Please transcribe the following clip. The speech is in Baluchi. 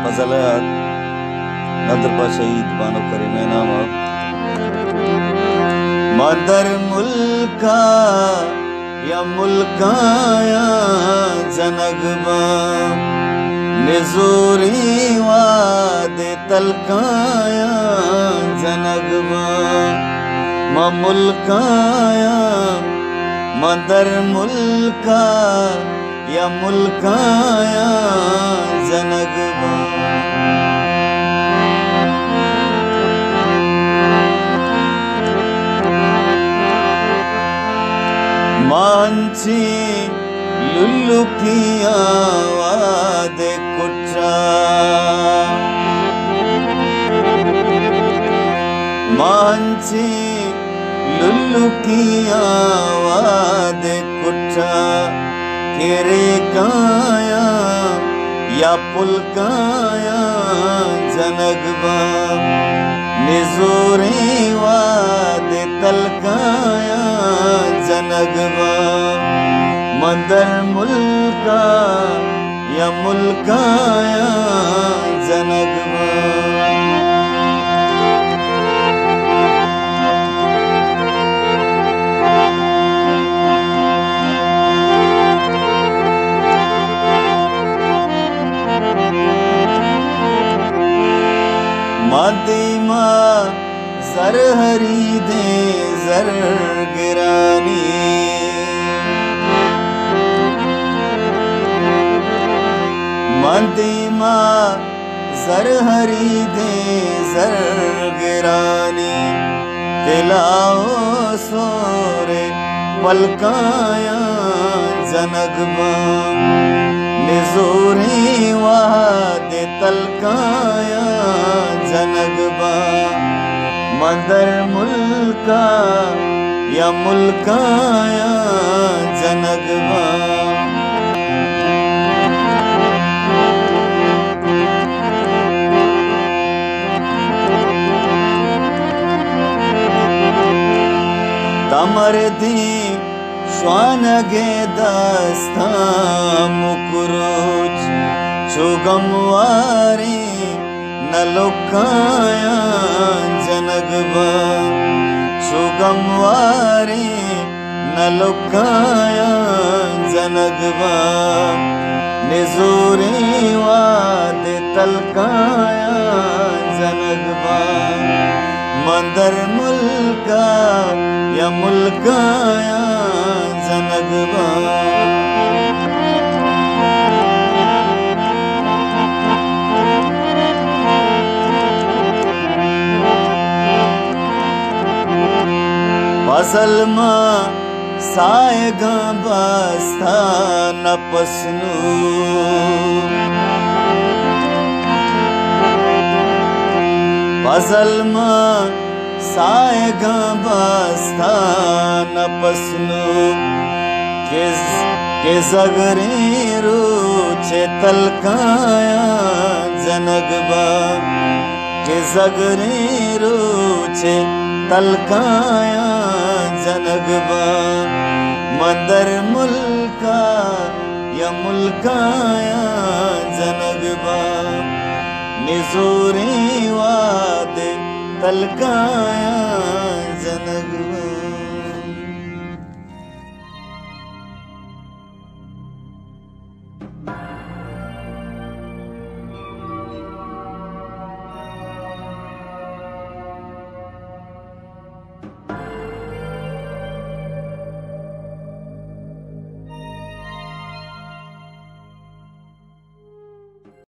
پزل ءَ ات، ندر پہ شہید بانک کریمہ ءِ نام ءَ۔ من در ملک ءَ یا ملکایاں جنگ باں، نزوریں وہد ءِ تلکایاں جنگ باں۔ من ملکایاں، من در ملک ءَ یا ملکایاں جنگ باں۔ ما انچیں للکیاں وہد ءِ کٹا، ما انچیں للکیاں وہد ءِ کٹا، کہ ریکایاں یا پلکایاں جنگ باں، نزوریں وہد ءِ تلکایاں جنگ باں۔ من در ملک ءَ یا ملکایاں جنگ باں۔ ما دیما زر ہریدیں زرگرانی، من دیما زر ہریدیں زرگرانی، طلا ءُ سہر ءِ پلکایاں جنگ باں، نزوریں وہد ءِ تلکایاں جنگ باں۔ من در ملک ءَ یا ملکایاں جنگ باں۔ تمردیں شوانگ ءِ دستاں مکروچ، چو گمواریں نلکایاں جنگ باں، چو گمواریں نلکایاں جنگ باں، نزوریں وہد ءِ تلکایاں جنگ باں۔ من در ملک ءَ یا ملکایاں جنگ باں۔ پہ زلماں ساہگاں بستہ نپس نوں، پہ زلماں ساہگاں بستہ نپس نوں، کہ ز-، کہ زگریں روچ ءِ تلکایاں جنگ باں، کہ زگریں روچ ءِ تلکایاں جنگ باں۔ من در ملک ءَ یا ملکایاں جنگ باں، نزوریں وہد ءِ تلکایاں جنگ باں۔